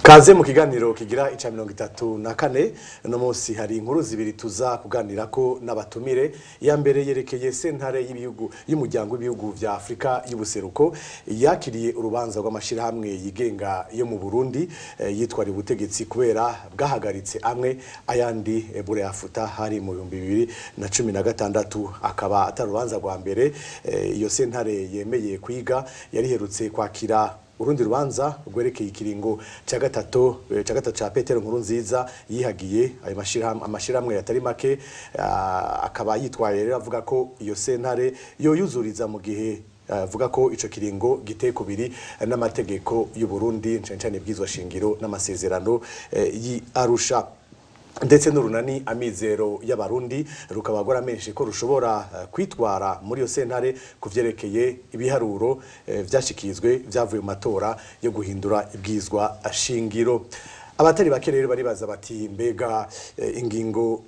Kaze mu kiganiro kigira ica 34. No munsi hari inkuru zibiri tuza kuganirako n'abatumire. Ya mbere yerekeye sentare y'ibihugu y'umuryango w'ibihugu vya Afrika y'ubuseruko yakiriye urubanza rw'amashirahamwe yigenga yo mu Burundi yitwara ubutegetsi kubera bwahagaritse amwe ayandi burayafuta hari mu 2016, akaba atari urubanza rwa mbere iyo sentare yemeye kwiga. Yariherutse kwakira urundi rubanza rwerekeye ikiringo ca gatatu ca Petero Nkurunziza yihagiye ayo amashirahamwe yatari make, akaba yitwaye rero avuga ko iyo sentare yo yuzuriza mu gihe avuga ko ico kiringo giteye kubiri n'amategeko y'u Burundi, cane cane ibwirizwa shingiro n'amasezerano yi Arusha. Ndetse n'urunani Amizero y'Abarundi rukaba rwaramenyesheje ko rushobora kwitwara muri iyo sentare kuvyerekeye ibiharuro vyashikirizwe vyavuye mu matora yo guhindura ibwirizwa shingiro. Abatari bake rero baribaza bati mbega ingingo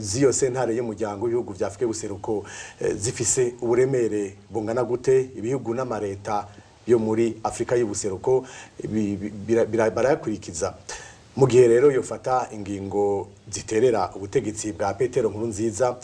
z'iyo sentare y'umuryango w'ibihugu vya Afrika y'ubuseruko zifise uburemere bungana gute? Ibihugu n'amareta yo muri Afrika y'ubuseruko barayakurikiza? Mu gihe rero yofata ingingo ziterera ubutegetsi bwa Petero Nkurunziza,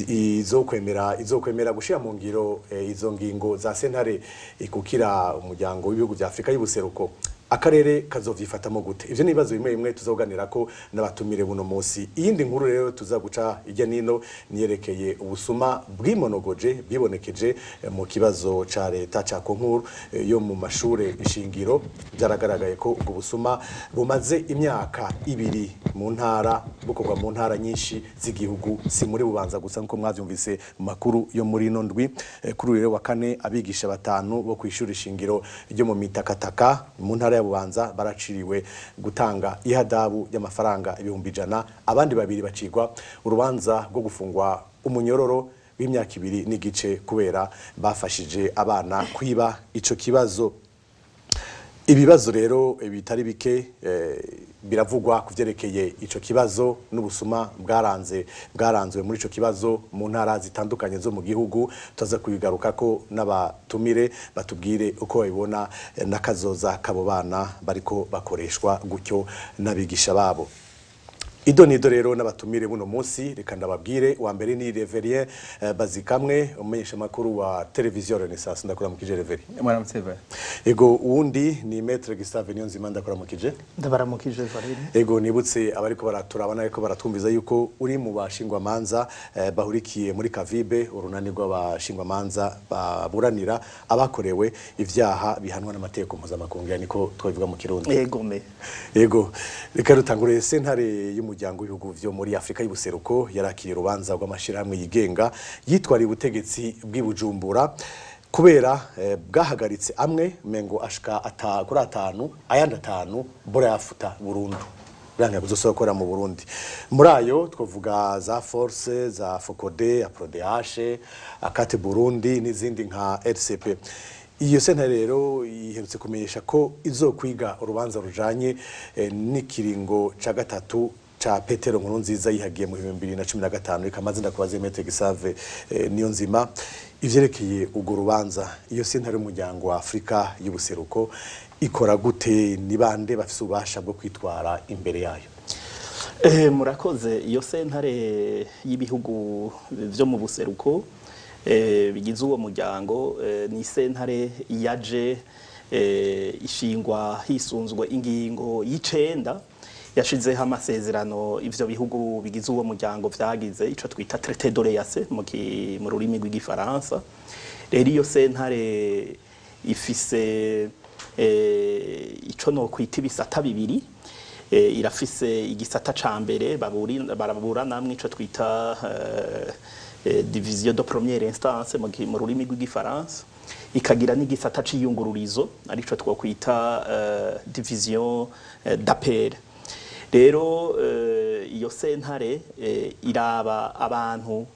izokwemera gushira mu ngiro izo ngingo za sentare ikukira umuryango w'ibihugu vya Afrika y'ubuseruko, akarere kazovyifatamo gute? Ivyo ni ibibazo bimwe bimwe tuzoganirako n'abatumire buno munsi. Iyindi nkuru rero tuza guca ijya nino niyerekeye ubusuma bwimonogoje bwibonekeje mu kibazo ca leta ca concours yo mu mashure ishingiro. Byaragaragaye ko ubwo busuma bumaze imyaka 2 mu ntara, bukorwa mu ntara nyinshi z'igihugu, si muri Bubanza gusa nkuko mwavyumvise mu makuru yo muri ino ndwi. Kuri uyu wa kane abigisha 5 bo kwishura ishingiro ryo mu Mitakataka mu ntara ya Bubanza baraciriwe gutanga ihadabu y'amafaranga 100,000, abandi 2 bacigwa urubanza rwo gufungwa umunyororo w'imyaka 2.5 kubera bafashije abana kwiba ico kibazo. Ibibazo rero bitari bike biravugwa kuvyerekeye ico kibazo n'ubusuma bwaranzwe muri ico kibazo mu ntara zitandukanye zo mu gihugu. Tuza kubigarukako n'abatumire batubwire uko babibona n'akazoza kabo bana bariko bakoreshwa gutyo n'abigisha babo. Ido nido rero n'abatumire buno munsi, reka ndababwire. Wa mbere ni Reverien Bazikamwe, umumenyesha makuru wa Television Renaissance. Ndakuramukije Reverien. Mwaramutse ba. Ego, uwundi ni Maître Gustave Niyonzima. Ndakuramukije. Ndabaramukije Valeri. Ego, nibutse abariko baraturabana ariko baratwumviza yuko uri mu bashingwa manza bahurikiye muri Kavibe, urunani rw'abashingwa manza baburanira abakorewe ivyaha bihanwa n'amategeko mpuzamakungu, niko twabivuga mu Kirundi. Ego me. Ego, reka rutangure. Sentare y'umuryango w'ibihugu vyo muri Afrika y'ubuseruko yarakiriye urubanza rw'amashirahamwe yigenga yitwariye ubutegetsi bw'i Bujumbura kubera bwahagaritse amwe mengo ashika kuri 5, ayandi 5 burayafuta burundu, buranga kuzosokora mu Burundi. Muri ayo twavuga za Force, za Focode, APRODH, Akate Burundi n'izindi nka RCP. Iyo sentare rero iherutse kumenyesha ko izokwiga urubanza rujanye n'ikiringo ca gatatu ca Petero Nkurunziza yihagiye mu 2015. Reka maze ndakubaze Maître Gustave Niyonzima ivyerekeye urwo rubanza. Iyo sentare y'umuryango wa Afrika y'ubuseruko ikora gute? Ni bande bafise ububasha bwo kwitwara imbere yayo? Murakoze. Iyo sentare y'ibihugu vyo mu buseruko bigize uwo muryango ni sentare yaje ishingwa hisunzwe ingingo y'9 yashizeho amasezerano ivyo bihugu bigize uwo muryango vyagize, ico twita traité de l'EAC mu rurimi rw'igifaransa. Rero iyo sentare ifise ico no kwita ibisata bibiri. Irafise igisata ca mbere baraburanamwe, ico twita division de première instance mu rurimi rw'igifaransa, ikagira n'igisata c'iyungururizo arico twokwita division d'appel. Rero iyo sentare iraba abantu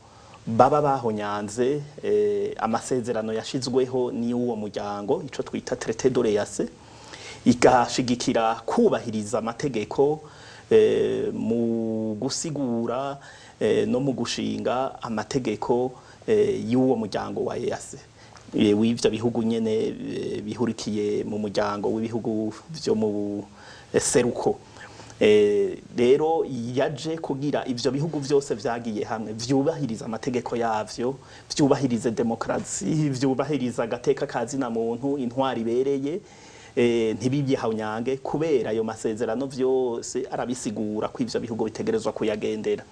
baba bahonyanze amasezerano yashizweho ni uwo muryango, ico twita traité de l'EAC, igashigikira kubahiriza amategeko mu gusigura no mu gushinga amategeko y'uwo muryango wa EAC. w'ivyo bihugu nyene bihurikiye mu muryango w'ibihugu vyo mu seruko. Rero yaje kugira ivyo bihugu vyose vyagiye hamwe vyubahiriza amategeko yavyo, vyubahirize demokrasi, vyubahiriza agateka kazina muntu, intwari ibereye, ntibibye kubera ayo masezerano vyose arabisigura ko ivyo bihugu bitegerezwa kuyagendera.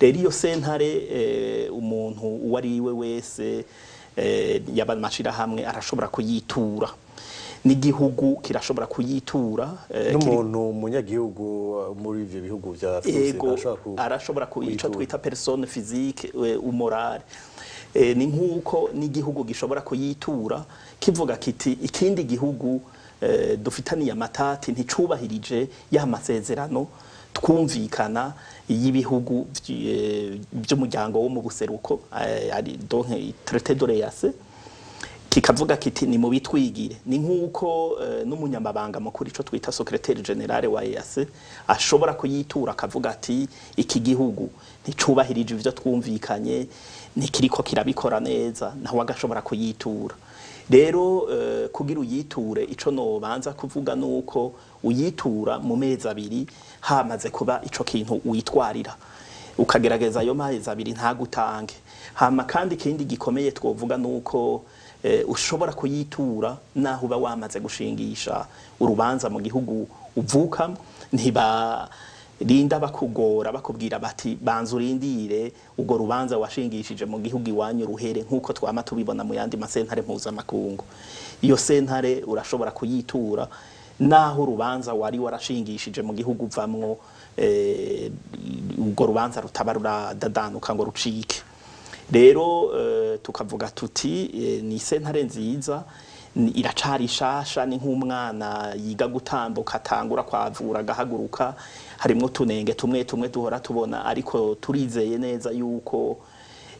Rero iyo sentare, umuntu uwo ari we wese, yaba amashirahamwe, arashobora kuyitura, n'igihugu kirashobora kuyitura. N'umuntu umunyagihugu muri ivyo bihugu vya Afurika? Ego, arashobora kuyica, twita personne physique ou morale. Ni nk'uko n'igihugu gishobora kuyitura kivuga kiti ikindi gihugu dufitaniye amatati nticubahirije ya masezerano twumvikana y'ibihugu by'umuryango wo mu buseruko, ari donc traité de l'EAC, kikavuga kiti ni mu bitwigire. Ni nk'uko n'umunyamabanga mukuru, ico twita secrétaire général wa EAC, ashobora kuyitura akavuga ati iki gihugu nticubahirije ivyo twumvikanye, ntikiriko kirabikora neza, nawe agashobora kuyitura. Rero kugira uyiture, ico nobanza kuvuga nuko uyitura mu mezi 2 hamaze kuba ico kintu witwarira, ukagerageza ayo mezi 2 ntagutange. Hama kandi ikindi gikomeye twovuga nuko ushobora kuyitura naho uba wamaze gushingisha urubanza mu gihugu uvukamo. Ntiba rinda bakugora bakubwira bati banza urindire urwo rubanza washingishije mu gihugu iwanyu ruhere, nk'uko twama tubibona mu yandi masentare mpuzamakungu. Iyo sentare urashobora kuyitura naho urubanza wari warashingishije mu gihugu uvamwo, urwo rubanza rutaba ruradadanuka ngo rucike. Rero tukavuga tuti ni sentare nziza, iracari ishasha, ni nk'umwana yiga gutambuka, atangura kwavura agahaguruka. Harimwo tunenge tumwe tumwe duhora tubona, ariko turizeye neza yuko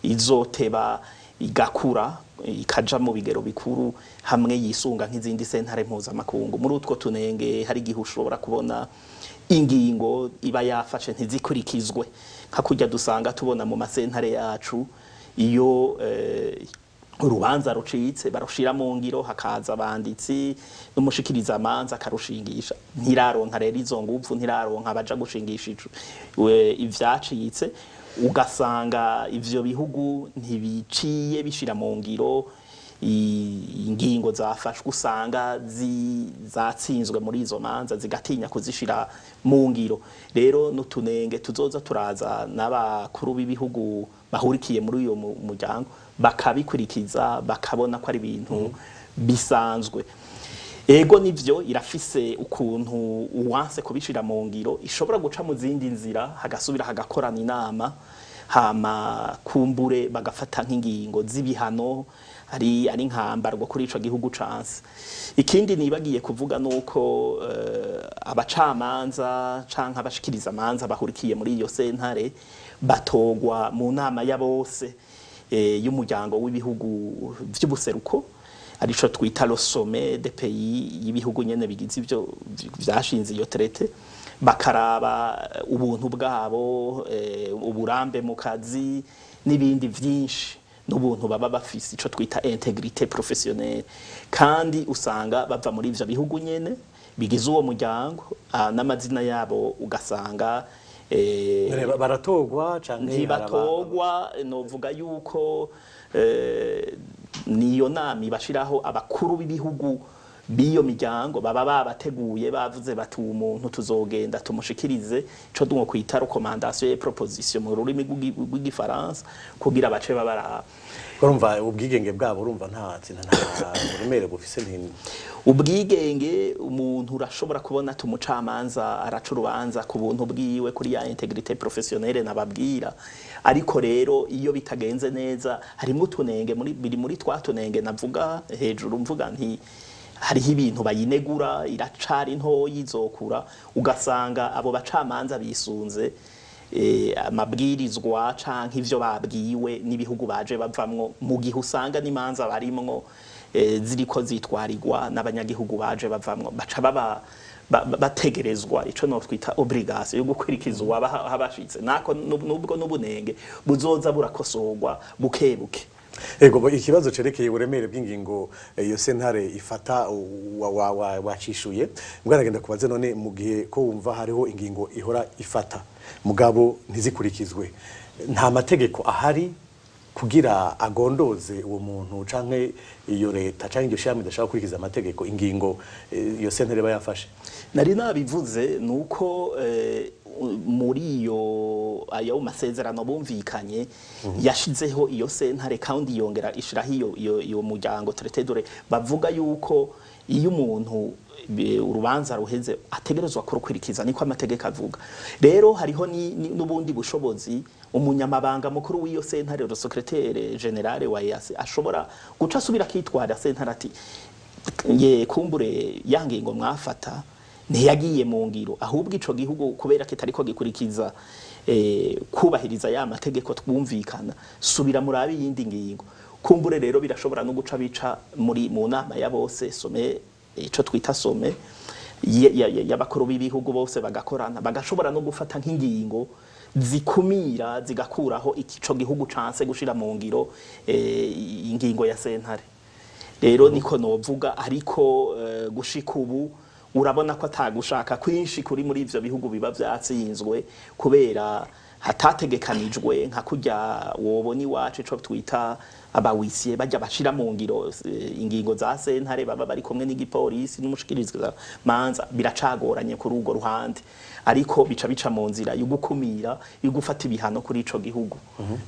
izoteba igakura ikaja mu bigero bikuru hamwe yisunga nk'izindi sentare mpuzamakungu. Muri utwo tunenge hari igihe ushobora kubona ingingo iba yafashe ntizikurikizwe, nka kurya dusanga tubona mu masentare yacu iyo urubanza rucitse barushira mu ngiro, hakaza abanditsi n'umushikiriza amanza akarushingisha. Ntiraronka rero izo nguvu, ntiraronka abaja gushingisha ivyacitse, ugasanga ivyo bihugu ntibiciye bishira mu ngiro ingingo zafashwe, usanga zatsinzwe muri izo manza zigatinya kuzishira mu ngiro. Rero n'utunenge tuzoza turaza n'abakuru b'ibihugu bahurikiye muri uyo muryango bakabikurikiza, bakabona ko ari ibintu bisanzwe. Ego nivyo, irafise ukuntu uwanse kubishira mu ngiro ishobora guca mu zindi nzira, hagasubira hagakorana inama, hama kumbure bagafata nk'ingingo z'ibihano ari nkambarwa kuri ico gihugu canse. Ikindi nibagiye kuvuga nuko abacamanza canke abashikiriza amanza bahurikiye muri iyo sentare batogwa mu nama ya bose y'umuryango w'ibihugu vy'ubuseruko, arico twita le sommet des pays y'ibihugu nyene bigize ivyo vyashinze iyo traité, bakaraba ubuntu bwabo, uburambe mu kazi n'ibindi vyinshi, n'ubuntu baba bafise, ico twita intégrité professionnelle. Kandi usanga bava muri ivyo bihugu nyene bigize uwo muryango, n'amazina yabo ugasanga Baratogwa canke Ntibatogwa. Novuga yuko niyo nama ibashiraho abakuru b'ibihugu b'iyo miryango baba babateguye, bavuze bati uwo muntu tuzogenda tumushikirize ico dumwo kwita recommandation et proposition mu rurimi rw'igifaransa, kugira bace babaraba. Urumva ubwigenge bwabo, urumva nta buremere bufise nti Ubwigenge, umuntu urashobora kubona ati umucamanza araca urubanza ku buntu bwiwe, kuri ya intégrité professionnelle nababwira. Ariko rero iyo bitagenze neza harimwo utunenge muri biri muri twa tunenge navuga hejuru, mvuga nti hariho ibintu bayinegura, iracari ntoyi, izokura. Ugasanga abo bacamanza bisunze amabwirizwa canke ivyo babwiwe n'ibihugu baje bavamwo, mu gihe usanga n'imanza barimwo ziriko zitwarirwa n'abanyagihugu baje bavamwo, baca baba bategerezwa ico no twita obligation yo gukurikiza uwaba habashitse. Nako nubwo n'ubunenge buzoza burakosorwa buke buke. Ego, ikibazo cerekeye uburemere bw'ingingo iyo sentare ifata wacishuye, mbwaragenda kubaze none mu gihe ko wumva hariho ingingo ihora ifata mugabo ntizikurikizwe, nta mategeko ahari kugira agondoze uwo muntu canke iyo leta canke iryo shirahamwe idashaka gukurikiza amategeko, ingingo iyo sentare iba yafashe? Nari nabivuze, nuko muri iyo ayo masezerano bumvikanye yashizeho iyo sentare, kandi yongera ishiraho iyo muryango traité dore bavuga yuko iyo umuntu urubanza ruheze ategerezwa kurukurikiza, niko amategeko avuga. Rero hariho n'ubundi bushobozi umunyamabanga mukuru w'iyo sentare, le secrétaire général wa EAC, ashobora guca asubira akitwara sentare ati: "Ye kumbure ya ngingo mwafata ntiyagiye mu ngiro, ahubwo ico gihugu kubera kitariko gikurikiza kubahiriza ya mategeko twumvikana, subira murabe iyindi ngingo." Kumbure rero birashobora no guca bica muri mu nama ya bose, sommet, ico twita sommet y'abakuru b'ibihugu bose, bagakorana, bagashobora no gufata nk'ingingo zikumira, zigakuraho ico gihugu canse gushira mu ngiro ingingo ya sentare. Rero niko novuga, ariko gushika ubu urabona ko atagushaka kwinshi kuri muri ivyo bihugu biba vyatsinzwe, kubera hatategekanijwe nka kurya wobona iwacu ico twita aba huissiers bajya bashira mu ngiro ingingo za sentare, baba bari kumwe n'igipolisi n'umushikiriza manza. Biracagoranye kuri urwo ruhande, ariko bica mu nzira yo gukumira, yo gufata ibihano kuri ico gihugu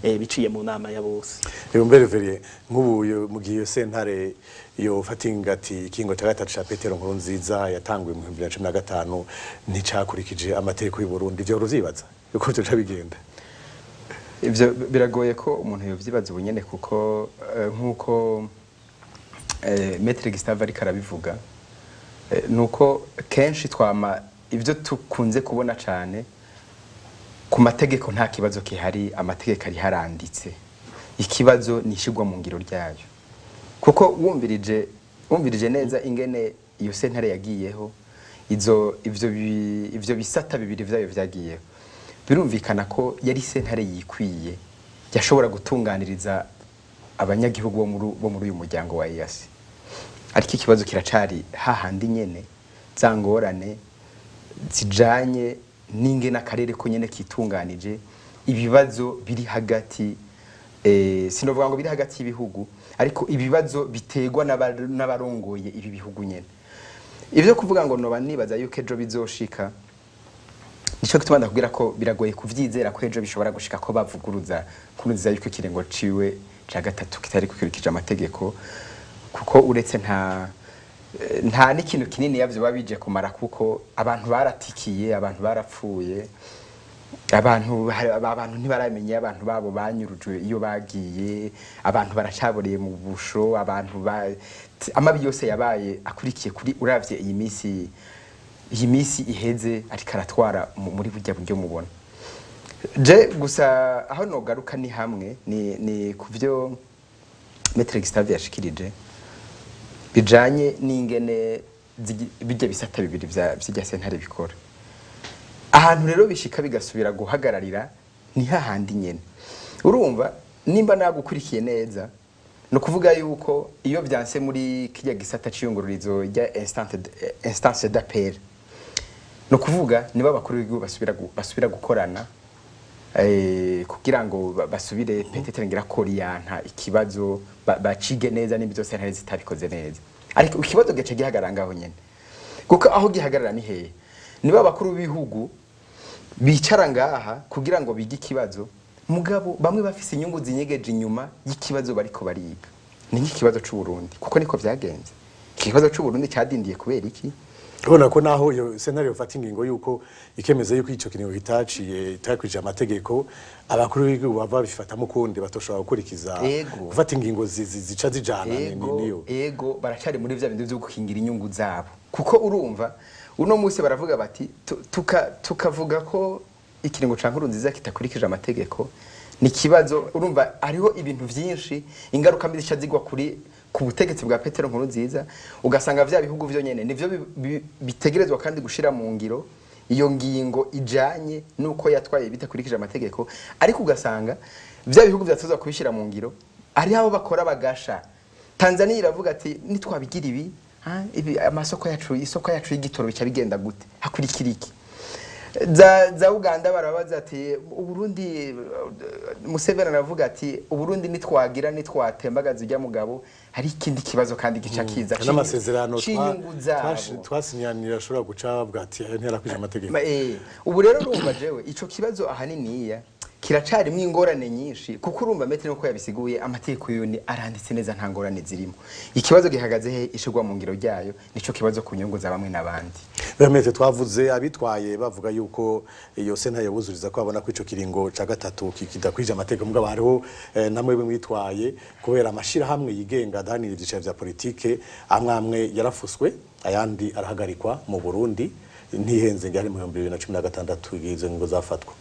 biciye mu nama ya bose. Rero mbere veriye nk'ubu mu gihe iyo sentare yo ingati ikingo cya gatatu ca Petero Nkurunziza yatanguye mu 2015 nticakurikije amategeko y'u Burundi, ivyo ruvyibaza yuko byoca bigenda? Ivyo biragoye ko umuntu yovyibaza ubunyene, kuko nk'uko Maître Gustave ariko arabivuga, nuko kenshi twama ivyo tukunze kubona cane ku mategeko nta kibazo kihari, amategeko ari haranditse, ikibazo ni ishirwa mu ngiro ryayo. Kuko wumvirije neza ingene iyo sentare yagiyeho, izo ivyo bisata bibiri vyayo vyagiyeho, birumvikana ko yari sentare yikwiye, yashobora gutunganiriza abanyagihugu bo muri uyu muryango wa EAC. Ariko ikibazo kiracari hahandi nyene, za ngorane zijanye n'ingene akarere ko nyene kitunganije, ibibazo biri hagati, sinovuga ngo biri hagati y'ibihugu, ariko ibibazo biterwa n'abarongoye ibi bihugu nyene. Ivyo kuvuga ngo noba nibaza yuko ejo bizoshika, nico gituma ndakubwira ko biragoye kuvyizera ko ejo bishobora gushika ko bavuguruza Nkurunziza yuko ikiringo ciwe ca gatatu kitari gukurikije amategeko, kuko uretse nta n'ikintu kinini yavyo biba bije kumara, kuko abantu baratikiye, abantu barapfuye, abantu ntibaramenya abantu babo banyurujwe iyo bagiye, abantu baracaboreye mu busho, abantu amabi yose yabaye akurikiye kuri uravye iyi misi iheze ariko aratwara muri burya buryo mubona. Je gusa aho nogaruka ni hamwe ni kuvyo Maître Gustave yashikirije bijanye n'ingene bijya bisata bibiri vya vy'irya sentare bikora. Ahantu rero bishika bigasubira guhagararira ni hahandi nyene. Urumva nimba nagukurikiye neza, no kuvuga yuko iyo vyanse muri kirya gisata c'iyungururizo rya instance d'appel, no kuvuga niba abakuru b'igihugu basubira gukorana kugira ngo basubire peut-être ngira koriyanta ikibazo, bacige neza nimba izo sentare zitabikoze neza. Ariko ikibazo gace gihagarara ngaho nyene, kuko aho gihagarara ni hehe? Niba abakuru b'ibihugu bicara ngaha kugira ngo bige ikibazo, mugabo bamwe bafise inyungu zinyegeje inyuma y'ikibazo bariko bariga, ni nk'ikibazo c'u Burundi, kuko niko vyagenze. Ikibazo c'u Burundi cyadindiye kubera iki? Urabona ko naho iyo sentare yofata ingingo yuko ikemeza yuko ico kiringo kitaciye itakwije amategeko, abakuru b'igihugu bava bifatamo ukundi, batoshobora gukurikiza gufata ingingo zica zijana niyo. Ego, baracari muri vya bintu vyo gukingira inyungu zabo, kuko urumva uno munsi baravuga bati tukavuga ko ikiringo ca Nkurunziza kitakurikije amategeko ni kibazo. Urumva hariho ibintu vyinshi, ingaruka mbi zica zigwa kuri ku butegetsi bwa Petero Nkurunziza, ugasanga vya bihugu vyo nyene nivyo bitegerezwa kandi gushira mu ngiro iyo ngingo ijanye nuko yatwaye bitakurikije amategeko, ariko ugasanga vya bihugu vyatoza kubishira mu ngiro. Ari abo bakora bagasha. Tanzania iravuga ati nitwabigira ibi, ibi amasoko yacu, isoko yacu y'igitoro bica bigenda gute, hakurikira iki? Za Uganda barabaza ati Uburundi, Museveni aravuga ati Uburundi nitwagira nitwatembagaza ujya mugabo hari ikindi kibazo kandi gica kiza n'amasezerano c'inyungu zabo twasinyanira ashobora guca bavuga ati ayo ntiyarakwije amategeko. Ubu rero urumva jewe ico kibazo ahaniniya kiracarimwo ingorane nyinshi, kuko urumva Maître nuko yabisiguye amategeko yoni aranditse neza nta ngorane zirimo. Ikibazo gihagaze he ishirwa mu ngiro ryayo, nico kibazo ku nyungu za bamwe n'abandi. Maître, twavuze abitwaye bavuga yuko iyo sentare yabuzuriza ko babona ko ico kiringo ca gatatu kidakwije amategeko, mugabo hariho namwe mwitwaye kubera amashirahamwe yigenga adahanira ivyicaro vya politike amwe amwe yarafuswe ayandi arahagarikwa mu Burundi. Ntihenze ngo ari mu 2016 igize ngo zafatwa.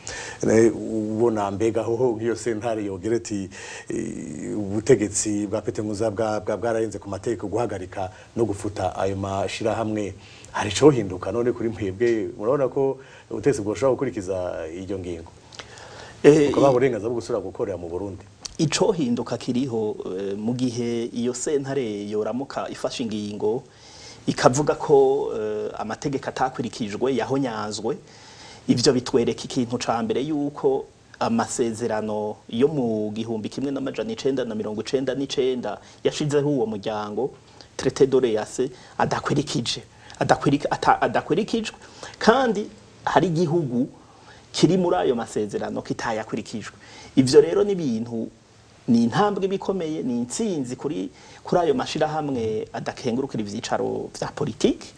Ubona mbega hoho nk'iyo sentare yogera ati ubutegetsi bwa Petero Nkurunziza bwararenze ku mategeko guhagarika no gufuta ayo mashirahamwe, hari ico hinduka none kuri mwebwe murabona ko ubutegetsi bwoshobora gukurikiza iyo ngingo ukaba uburenganzira bwo gusubira gukorera mu Burundi? Ico hinduka kiriho mu gihe iyo sentare yoramuka ifashe ingingo ikavuga ko amategeko atakwirikijwe yahonyanzwe, ivyo bitwereka ikintu ca mbere yuko amasezerano yo mu 1999 yashizeho uwo muryango Traité de l'EAC adakwirikije, adakwirikijwe, kandi hari igihugu kiri muri ayo masezerano kitayakurikijwe. Ivyo rero ni ibintu, ni intambwe bikomeye, ni intsinzi kuri ayo mashirahamwe adakengurukira ivyicaro vya politiki.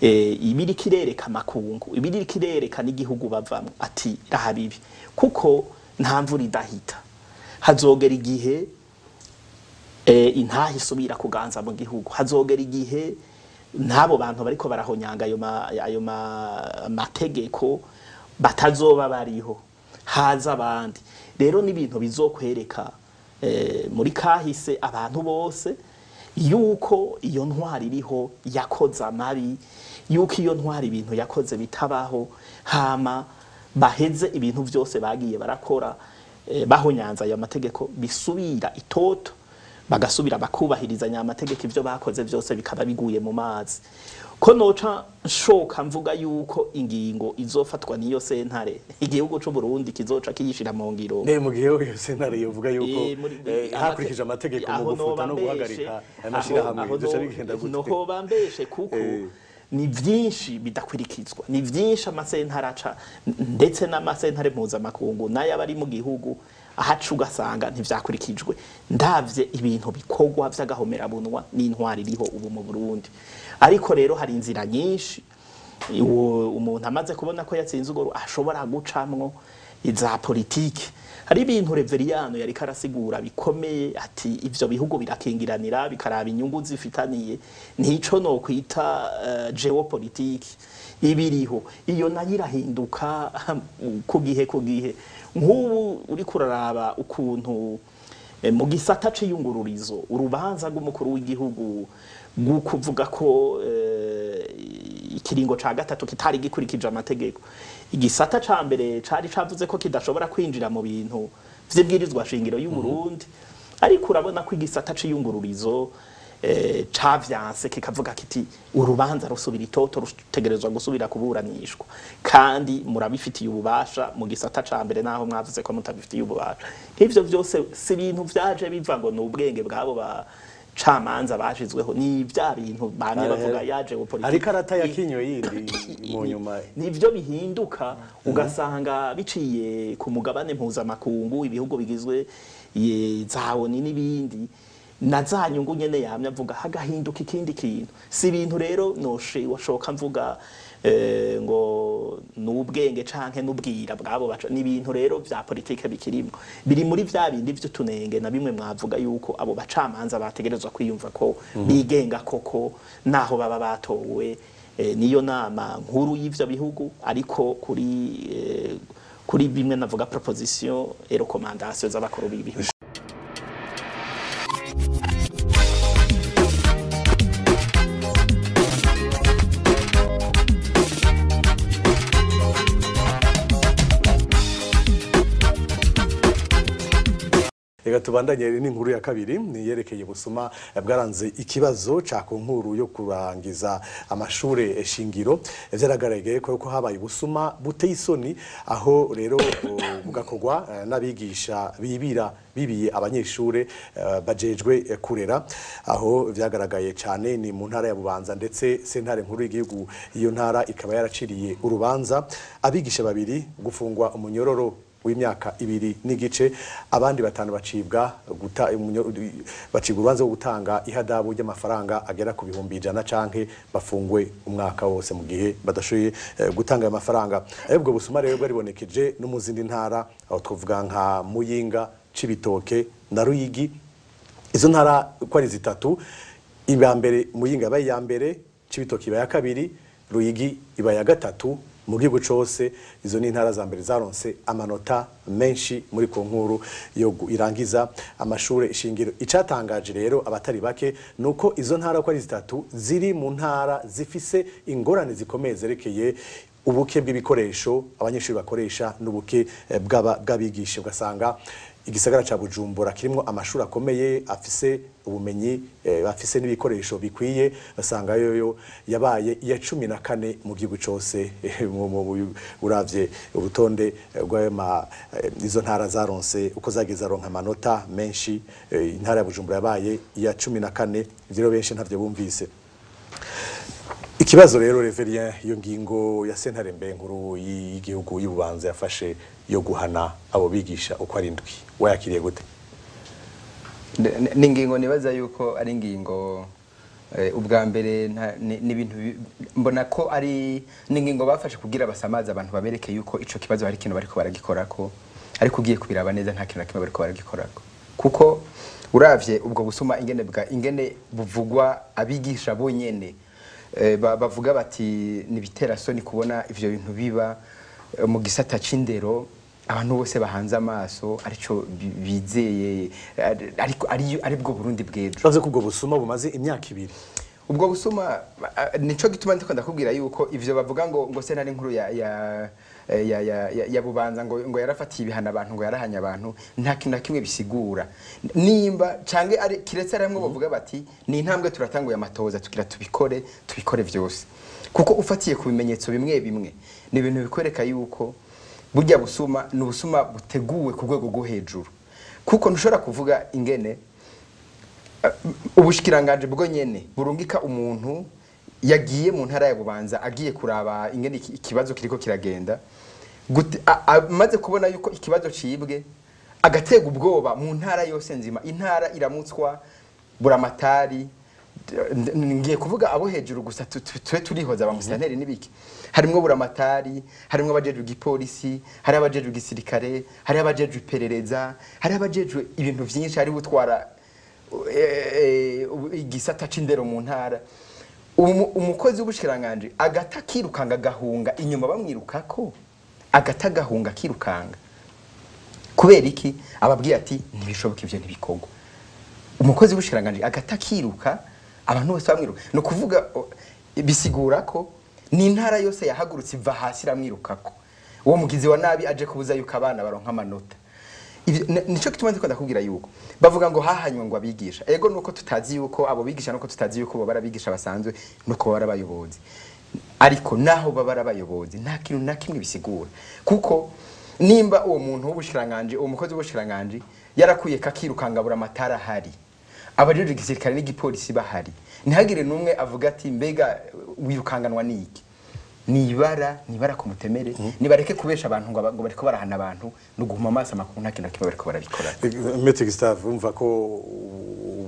Ibiri kirereka makungu, ibiri kirereka n'igihugu bavamwo ati rahabibi, kuko nta mvura idahita, hazogera igihe intaha isubira kuganza mu gihugu, hazogera igihe n'abo bantu bariko barahonyanga ayo mategeko batazoba bariho, haza abandi. Rero n'ibintu bizokwereka muri kahise abantu bose yuko iyo ntwari iriho yakoze amabi, yuko iyo ntwari ibintu yakoze bitabaho, hama baheze ibintu byose bagiye barakora bahonyanza ayo mategeko bisubira itoto, bagasubira bakubahiriza amategeko, ivyo bakoze byose bikaba biguye mu mazi. Ko noca nshoka mvuga yuko ingingo izofatwa niyo sentare igihugu c'u Burundi kizoca kiyishira mu ngiro. Ne mu gihe iyo sentare yovuga yuko hakurikije amategeko mu gufuta no guhagarika amashirahamwe bizoca bigenda gute? No bambeshe kuko ni vyinshi bidakwirikizwa, ni vyinshi amasentare aca ndetse n'amasentare mpuzamakungu n'ayabari mu gihugu ahacu ugasanga ntivyakurikijwe. Ndavye ibintu bikorwa vy'agahomerabunwa n'intwari iriho ubu mu Burundi. Ariko rero hari inzira nyinshi umuntu amaze kubona ko yatsinze urwo ashobora gucamwo iza politiki. Hari ibintu Reveriyano yari karasigura bikomeye ati ivyo bihugu birakingiranira bikaraba inyungu zifitaniye, nico no kwita geopolitiki ibiriho, iyo nayo irahinduka ku gihe ku gihe. Nk'ubu uri kuraraba ukuntu mu gisata c'iyungururizo urubanza rw'umukuru w'igihugu kuvuga ko ikiringo ca gatatu kitari gikurikije amategeko, igisata ca mbere cari cavuze ko kidashobora kwinjira mu bintu vy'ibwirizwa shingiro y'u Burundi, ariko urabona ko igisata c'iyungururizo cavyanse kikavuga kiti urubanza rusubira itoto rutegerezwa gusubira kuburanishwa, kandi murabifitiye ububasha mu gisata ca mbere naho mwavuze ko mutabifitiye ububasha. Ivyo vyose si ibintu vyaje biva ngo n'ubwenge bwabo ba camanza bashizweho, ni vya bintu bamye bavuga yaje politiki ariko arata yakinyo yindi mu nyuma, nivyo bihinduka ugasanga biciye ku mugabane mpuzamakungu ibihugu bigizwe zawo n'ibindi na za nyungu nyene yamye avuga hagahinduka ikindi kintu. Si ibintu rero noshe washoka mvuga ngo nubwenge canke nubwira bwabo baca, ni ibintu rero vya politike bikirimo, biri muri vya bindi vy'utunenge na bimwe mwavuga yuko abo bacamanza bategerezwa kwiyumva ko bigenga koko naho baba batowe niyo nama nkuru y'ivyo bihugu, ariko kuri bimwe navuga proposition et recommandation z'abakuru b'ibihugu. Reka tubandanye n'inkuru ya kabiri niyerekeye busuma bwaranze ikibazo ca konkuru yo kurangiza amashure shingiro. Vyaragaragaye ko habaye ubusuma buteye isoni, aho rero bugakorwa n'abigisha bibira bibiye abanyeshure bajejwe kurera. Aho vyagaragaye cane ni mu ntara ya Bubanza, ndetse sentare nkuru y'igihugu iyo ntara ikaba yaraciriye urubanza abigisha babiri gufungwa umunyororo w'imyaka 2 n'igice, abandi 5 bacibwa bacibwa urubanza rwo gutanga ihadabu ry'amafaranga agera ku 100,000 canke bafungwe umwaka wose mu gihe badashoboye gutanga ayo mafaranga. Ubwo busuma rero bwaribonekeje no mu zindi ntara, aho twavuga nka Muyinga, Cibitoke na Ruyigi. Izo ntara uko ari zitatu, iba mbere Muyinga iba iya mbere, Cibitoke iba ya kabiri, Ruyigi iba ya gatatu mu gihugu cose. Izo ni intara za mbere zaronse amanota menshi muri konkuru yo irangiza amashure ishingiro. Icatangaje rero abatari bake nuko izo ntara uko ari zitatu ziri mu ntara zifise ingorane zikomeye zerekeye ubuke bw'ibikoresho abanyeshuri bakoresha n'ubuke bw'abigisha. Ugasanga igisagara ca Bujumbura kirimwo amashuri akomeye afise ubumenyi, afise n'ibikoresho bikwiye, basanga yoyo yabaye iya 14 mu gihugu cose. Uravye urutonde rw'ayo izo ntara zaronse uko zagize zaronka amanota menshi, intara ya Bujumbura yabaye iya 14. Ivyo benshi ntavyo bumvise. Ikibazo rero Reverien, iyo ngingo ya sentare nkuru y'igihugu y'Ububanza yafashe yo guhana abo bigisha uko ari 7, wayakiriye gute? Ni ingingo nibaza yuko ari ingingo ubwa mbere n'ibintu mbona ko ari n'ingingo bafashe kugira basamaza abantu, babereke yuko ico kibazo hari ikintu bariko baragikorako, ariko ugiye kubiraba neza nta kintu na kimwe bariko baragikorako. Kuko uravye ubwo busuma ingene buvugwa, abigisha bonyene bavuga bati nibitera soni kubona ivyo bintu biba mu gisata c'indero, abantu bose bahanze amaso arico bizeye, ariko ari bwo Burundi bw'ejo. Bavuze ko ubwo busuma bumaze imyaka 2. Ubwo busuma nico gituma ndiko ndakubwira yuko ivyo bavuga ngo sentare nkuru ya Bubanza ngo yarafatiye ibihano abantu, ngo yarahanye abantu, nta kintu na kimwe bisigura. Nimba canke ari kiretse ari hamwe bavuga bati ni intambwe turatanguye amatoza tugira tubikore vyose. Kuko ufatiye ku bimenyetso bimwe bimwe ni ibintu bikwereka yuko burya busuma ni ubusuma buteguwe ku rwego rwo hejuru. Kuko ntushobora kuvuga ingene ubushikiranganje bwo nyene burungika umuntu yagiye mu ntara ya Bubanza agiye kuraba ingene ikibazo kiriko kiragenda, amaze kubona yuko ikibazo cibwe agatega ubwoba mu ntara yose nzima. Intara iramutswa buramatari, ngiye kuvuga abo hejuru gusa tube turihoza bamusanteri nibiki, harimwo buramatari, harimwo abajejwe igipolisi, hari abajejwe igisirikare, hari abajejwe iperereza, hari abajejwe ibintu vyinshi, hari utwara igisata c'indero mu ntara. Umukozi w'ubushikiranganje agata kirukanga gahunga inyuma bamwirukako, agata gahunga kirukanga. Kubera iki? Ababwiye ati ntibishoboka ivyo ntibikorwa. Umukozi w'ubushikiranganje agata kiruka, abantu bose bamwiruka. No kuvuga bisigura ko ni intara yose yahagurutse iva hasi iramwirukako. Uwo mugizi wa nabi aje kubuza yuko abana baronka amanota. Nico gituma ndiko ndakubwira yuko bavuga ngo hahanywe ngo abigisha. Ego nuko tutazi yuko abo bigisha, nuko tutazi yuko bo barabigisha basanzwe, nuko barabayobozi. Ariko naho baba barabayobozi nta kintu na kimwe bisigura. Kuko nimba uwo muntu w'ubushikiranganje, uwo mukozi w'ubushikiranganje yarakuye kakirukanga bura amatara hari, abajejwe igisirikare n'igipolisi bahari, ntihagire numwe avuga ati mbega wirukanganwa niki? Nibara kumutemere, nibareke kubesha abantu ngo bariko barahana abantu no guhuma amaso amakuru, nta kintu kimwe bariko barabikora. Maître Gustave, umva ko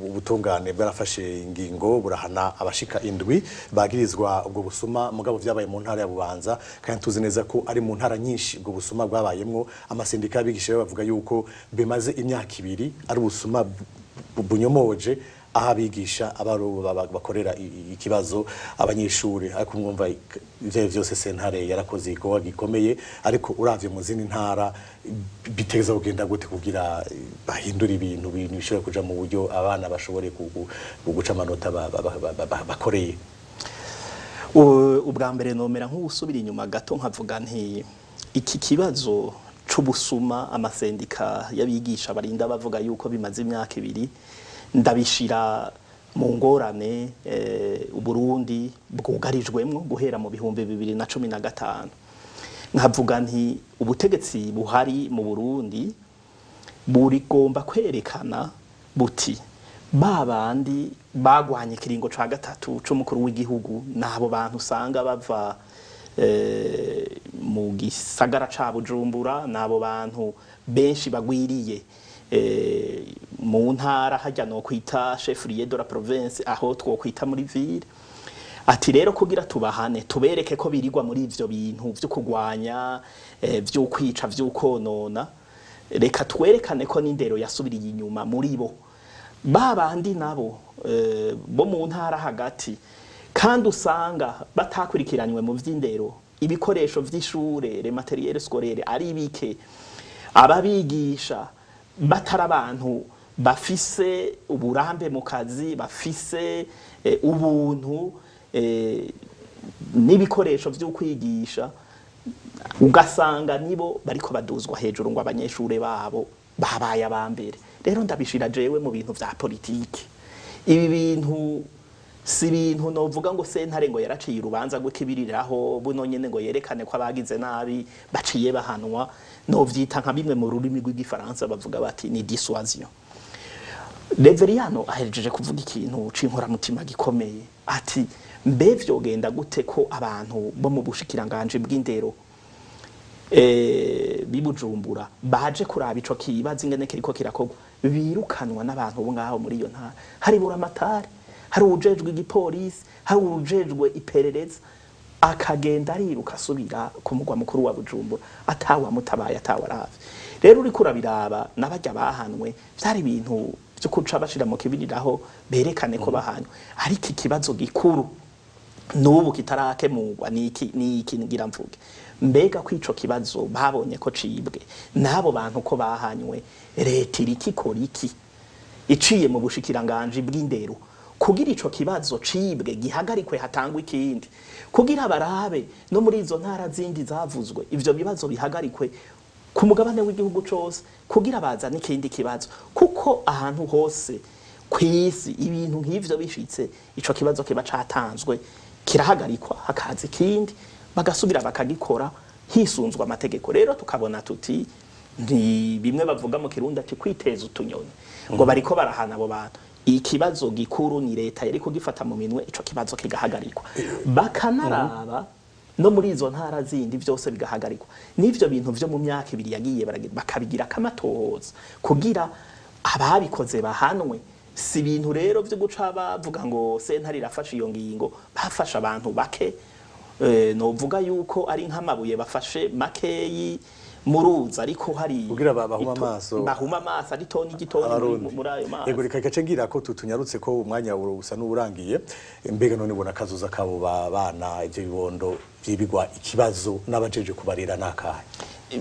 ubutungane bwarafashe ingingo burahana abashika 7 bagirizwa ubwo busuma, mugabo vyabaye mu ntara ya Bubanza, kandi tuzi neza ko ari mu ntara nyinshi ubwo busuma bwabayemwo. Amasindika y'abigisha bavuga yuko bimaze imyaka 2 ari ubusuma bunyomoje, aho abigisha abaro bakorera ikibazo abanyeshuri. Ariko mwumva ivyo vyose sentare yarakoze igikorwa gikomeye, ariko uravye mu zindi ntara biteza kugenda gute kugira bahindure ibintu bishobora kuja mu buryo abana bashobore guca amanota bakoreye? Ubwa mbere nomera nk'usubira inyuma gato nkavuga nti iki kibazo c'ubusuma amasendika y'abigisha barinda bavuga yuko bimaze imyaka 2, ndabishira mu ngorane Uburundi bwugarijwemwo guhera mu 2015. Nkavuga nti ubutegetsi buhari mu Burundi burigomba kwerekana buti babandi bagwanye ikiringo ca gatatu c'umukuru w'igihugu nabo bantu usanga bava mu gisagara ca Bujumbura, nabo bantu benshi bagwiriye mu ntara hajya no kwita chef-lieu de la province, aho twokwita muri ville. Ati rero kugira tubahane tubereke ko birirwa muri ivyo bintu vyo kugwanya, vyo kwica, vyo konona, reka twerekane ko n'indero yasubiriye inyuma muri bo. Babandi nabo bo mu ntara hagati kandi usanga batakurikiranywe mu vy'indero, ibikoresho vy'ishure, le matériel scolaire ari bike, ababigisha batari abantu bafise uburambe mu kazi, bafise ubuntu n'ibikoresho vyo kwigisha, ugasanga nibo bariko baduzwa hejuru ngo abanyeshure babo babaye abambere. Rero ndabishira jewe mu bintu vya politiki. Ibi bintu si ibintu novuga ngo sentare ngo yaraciye urubanza rw'ikibiriraho buno nyene ngo yerekane ko abagize nabi baciye bahanwa, novyita nka bimwe mu rurimi rw'igifaransa bavuga bati ni dissuasion. Reveriyano ahejeje kuvuga ikintu c'inkoramutima gikomeye, ati mbe vyogenda gute ko abantu bo mu bushikiranganje bw'indero bibujumbura baje kuraba ico kibazo ingene kiriko kirakorwa, birukanwa n'abantu bo ngaho muri iyo ntara. Hari buramatari, hari uwujejwe igipolisi, hari uwujejwe iperereza, akagenda ariruka asubira ku mugwa mukuru wa Bujumbura atawamutabaye atawaravye. Rero uriko urabiraba n'abarya bahanwe vyari ibintu vyo kuca bashira mu kibiriraho berekane ko bahanwe. Ariko ikibazo gikuru n'ubu kitarakemurwa niki niki ngira mvuge, mbega ko ico kibazo babonye ko cibwe n'abo bantu ko bahanywe, leta irikikora iki iciye mu bushikiranganje bw'indero kugira ico kibazo cibwe gihagarikwe hatangwe ikindi, kugira barabe no muri izo ntara zindi zavuzwe ivyo bibazo bihagarikwe ku mugabane w'igihugu cose, kugira bazane ikindi kibazo. Kuko ahantu hose kw'isi ibintu nk'ivyo bishitse ico kibazo kiba catanzwe kirahagarikwa hakaza ikindi bagasubira bakagikora hisunzwe amategeko. Rero tukabona tuti ni bimwe bavuga mu Kirundi ati kwiteza utunyoni, ngo bariko barahana abo bantu. Ikibazo gikuru ni leta yari kugifata mu minwe ico kibazo kigahagarikwa, bakanaraba no muri izo ntara zindi vyose bigahagarikwa. N'ivyo bintu vyo mu myaka 2 yagiye bakabigira kamatohoza kugira ababikoze bahanwe. Si ibintu rero vyo guca bavuga ngo sentare irafashe iyo ngingo, bafasha abantu bake, novuga yuko ari nk'amabuye bafashe makeyi muruza, ariko hari kugira bahuma amaso, bahuma amaso ari toni igitoni muri ayo maso. Yego, reka gace ngira ko tutunyarutse ko umwanya usa n'urangiye. Mbega none ubona kazoza kabo bana ivyo bibondo vyibigwa ikibazo n'abajeje kubarira nakahe?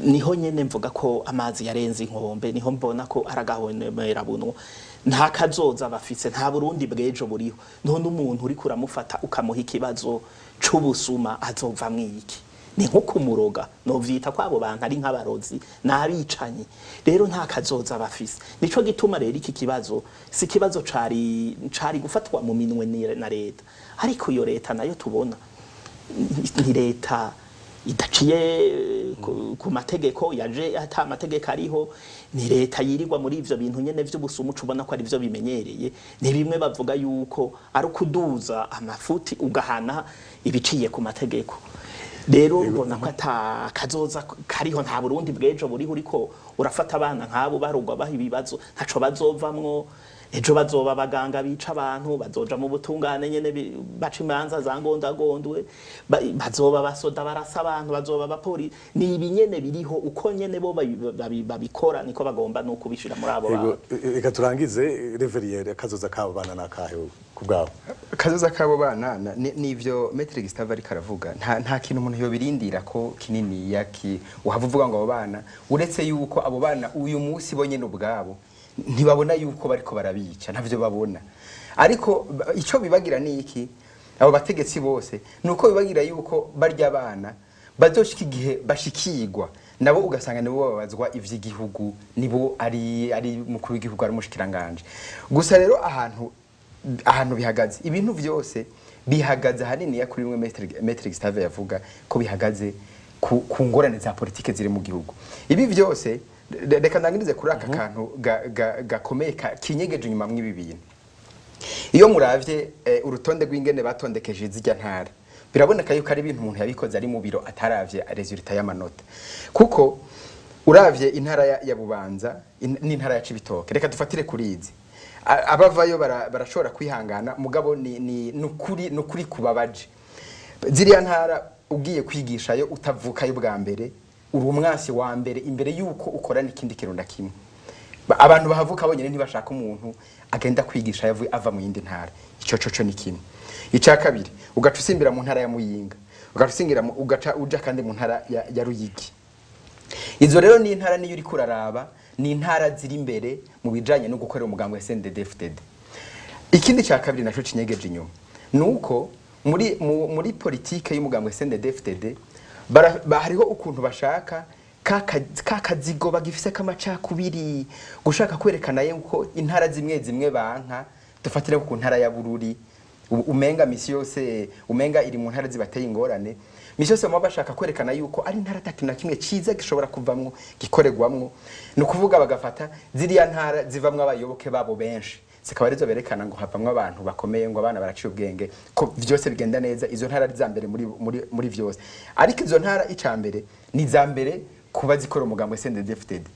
Niho nyene mvuga ko amazi yarenze inkombe, niho mbona ko aragahonera buno nta kazoza bafise, nta Burundi bwejo buriho. None umuntu uri kuramufata ukamuha ikibazo c'ubusuma azova mwiki? Ni nko kumuroga, novyita ko abo bantu ari nk'abarozi n'abicanyi. Rero nta kazoza bafise. Nico gituma rero iki kibazo si kibazo cari gufatwa mu minwe na leta, ariko iyo leta nayo tubona ni leta idaciye ku mategeko, yaje ata amategeko ariho. Ni leta yirirwa muri ivyo bintu nyene vy'ubusumu, ubona ko ari vyo bimenyereye. Ni bimwe bavuga yuko ari kuduza amafuti ugahana ibiciye ku mategeko. Rero mbona ko ata kazoza kariho, nta Burundi bw'ejo buriho. Uriko urafata abana nk'abo barugwa baha ibibazo ntaco bazovamwo. Ejo bazoba abaganga bica abantu, bazoja mu butungane nyene baca imanza za ngondagondwe, bazoba basoda barasa abantu, bazoba abapolisi. Ni ibi nyene biriho, uko nyene bo babikora niko bagomba no kubishira muri abo bantu. Reka turangize Reverien, kazoza kabo bana nakahe kubwabo? Kazoza kabo bana nivyo Maître Gustave ariko aravuga. Nta kintu umuntu yobirindira ko kinini yaki uhava uvuga ngo abo bana, uretse yuko abo bana uyu munsi bo nyene ubwabo ntibabona yuko bariko barabica, ntavyo babona. Ariko ico bibagira ni iki, abo bategetsi bose nuko bibagira yuko barya abana bazoshika igihe bashikirwa Nabo ugasanga nibo babazwa ivy'igihugu, nibo ari mukuru w'igihugu, ari umushikiranganje. Gusa rero ahantu bihagaze, ibintu vyose bihagaze ahanini ya kuri bimwe Maître Gustave yavuga ko bihagaze ku ngorane za politike ziri mu gihugu. Ibi vyose, reka ndangirize kuri aka kantu gakomeye kinyegeje inyuma mw'ibi bintu. Iyo muravye urutonde rw'ingene batondekeje zirya ntara, biraboneka yuko ari ibintu umuntu yabikoze ari mu biro, ataravye résultat y'amanota. Kuko uravye intara ya Bubanza n'intara ya Cibitoke, reka dufatire kuri izi, abavayo barashobora kwihangana, mugabo ni nukuri kubabaje. Ziriya ntara ugiye kwigishayo utavukayo bwa mbere, uri umwasi wa mbere imbere yuko ukora n'ikindi kintu na kimwe. Abantu bahavuka bonyene ntibashaka umuntu agenda kwigisha yavuye ava mu yindi ntara. Ico coco ni kimwe. Ica kabiri, ugaca usimbira mu ntara ya Muyinga, ugaca usingira ugaca uja kandi mu ntara ya Ruyigi. Izo rero ni intara niyo uriko uraraba, ni intara ziri imbere mu bijanye no gukorera umugambi wa CNDD-FDD. Ikindi cya kabiri naco kinyegeje inyuma nuko muri politike y'umugambi wa CNDD-FDD hariho ukuntu bashaka ka kazigo bagifise k'amacakubiri, gushaka kwerekana yuko intara zimwe zimwe banka. Dufatire ku ntara ya Bururi, umenga misi yose umenga iri mu ntara zibateye ingorane. Misi yose baba bashaka kwerekana yuko ari intara atatu na kimwe ciza gishobora kuvamwo gikoregwamwo. Ni ukuvuga bagafata ziriya ntara zivamwo abayoboke babo benshi, zikaba arizo berekana ngo havamwo abantu bakomeye, ngo abana baraciye ubwenge, ko vyose bigenda neza. Izo ntara ari iza mbere muri vyose, ariko izo ntara ica mbere ni iza mbere kuba zikora umugambi wa CNDD-FDD.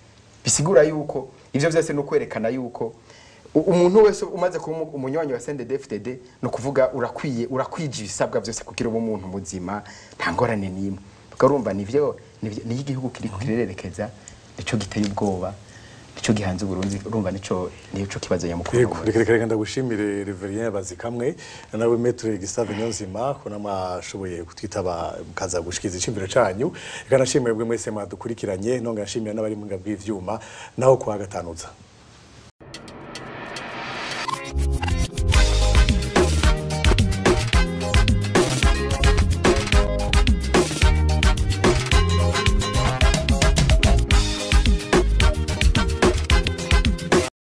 Bisigura yuko ivyo vyose ni ukwerekana yuko umuntu wese umaze kuba umunywanyi wa CNDD-FDD, ni ukuvuga urakwije ibisabwa vyose kugira ube umuntu muzima, nta ngorane n'imwe. Urumva nivyo niyo igihugu kiriko kirerekeza, nico giteye ubwoba, nico gihanze Uburundi. Urumva nico kibazo nyamukuru. Yego, reka ndagushimire Reverien Bazikamwe nawe Maître Gustave Niyonzima ko namwashoboye kutwitaba mukaza gushikiza iciyumviro canyu. Reka nashimire bwe mwese mwadukurikiranye, nongera nshimira n'abari mu bw'ivyuma, naho kuwa gatanuza.